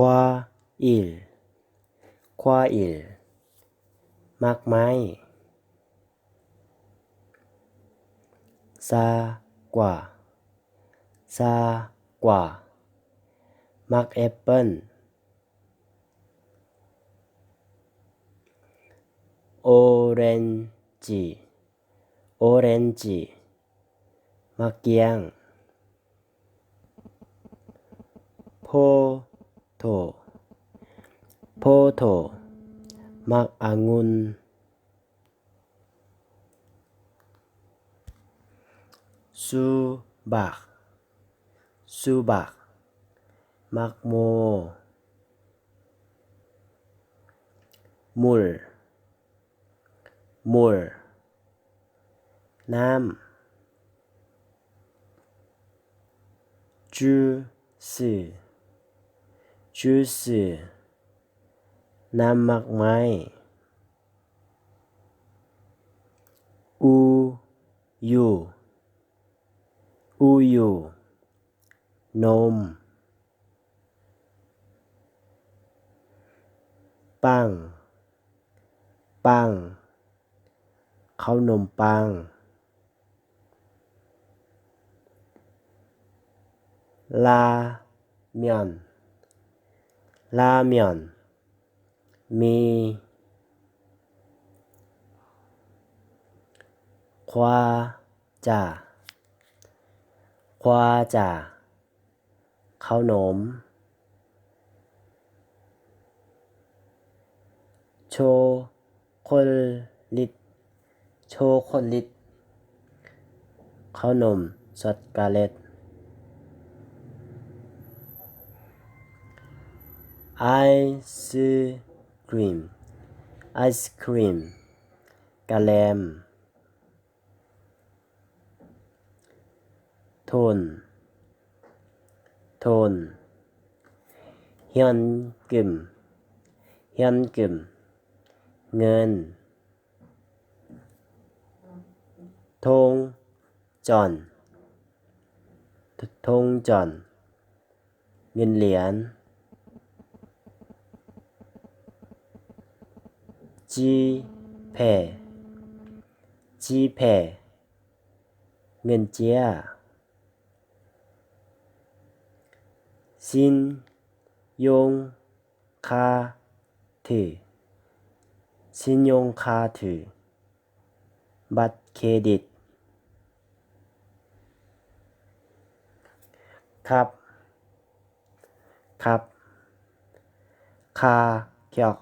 花叶, 花叶, ໝາກໄມ້. ซາກວາ, ซາກວາ, ໝາກແອັບເປິ້ນ. ໂອເຣນຈິ, ໂອເຣນຈິ, ໝາກກ້ຽງ. ໂພໂທ, ໂພໂທ, ໝາກອະງຸ່ນ. ຊູບັກ, ຊູບັກ, ໝາກໂມ. ມຸນ, ມຸນ, ນ້ຳ. ຈູສ, ຈູສ, ນ້ຳໝາກໄມ້. ອູຢູ, ອູຢູ, ນົມ. ປັງ, ປັງ, ເຂົ້າໜົມປັງ. ລາມຽນ, ລາມຽນ, ໝີ່. ຄວາຈາ, ຄວາຈາ, ເຂົ້າໜົມ. ໂຊໂຄລິດ, ໂຊໂຄລິດ, ເຂົ້າໜົມຊັອກໂກແລັດ. ໄອສຄຣີມ, ໄອສຄຣີມ, ກະແລັມ. ໂທນ, ໂທນ, ຮຽນກຶມ, ຮຽນກຶມ, ເງິນ. ທົງຈອນ, ທົງຈອນ, ເງິນຫຼຽນ. ຈີແພ, ຈີແພ, ເງິນເຈ້ຍ. ຊິນຍົງຄາຖື, ຊິນຍົງຄາຖື, ບັດເຄຣດິດ. ຄັບ, ຄັບ, ຄ່າຄຽກ,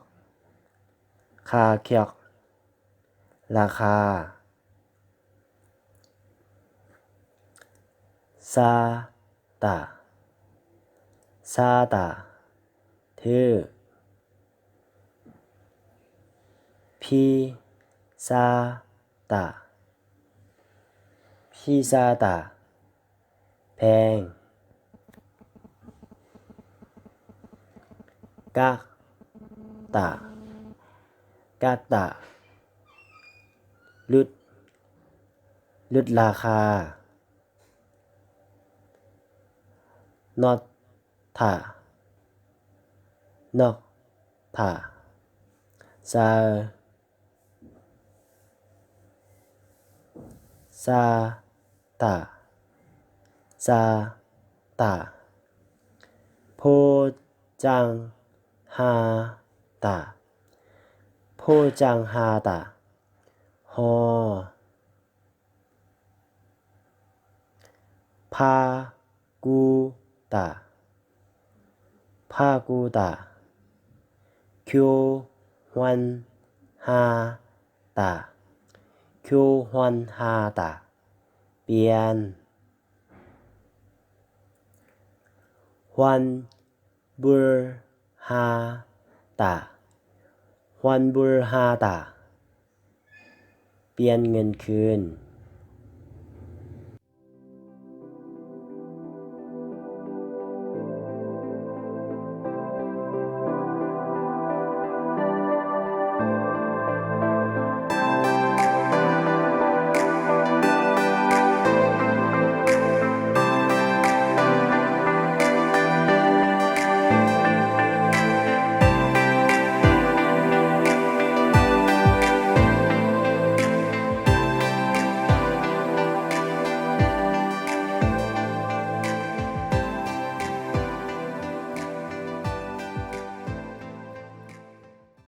ຄ່າຄຽກ, ລາຄາ. ຊາຕາ, ຊາຕາ, ຖືກ. ພິຊາຕາ, ພິຊາຕາ, ແພງ. ກະຕາ, ກະຕາ, ຫຼຸດ, ຫຼຸດລາຄາ. ນອດ ຖາ, ນອກ ຖາ, ຊາ, ຊາຕາ, ຊາຕາ, ໂພຈັງຫາຕາ, ໂພຈັງຫາຕາ, ຫໍ. ພາກູຕາ, ພາກູຕາ, ຄິວຮວນຮາຕາ, ຄິວຮວນຮາຕາ, ປ່ຽນ. ຮວນ ບູຮາຕາ, ຮວນບູຮາຕາ, ປ່ຽນເງິນຄືນ.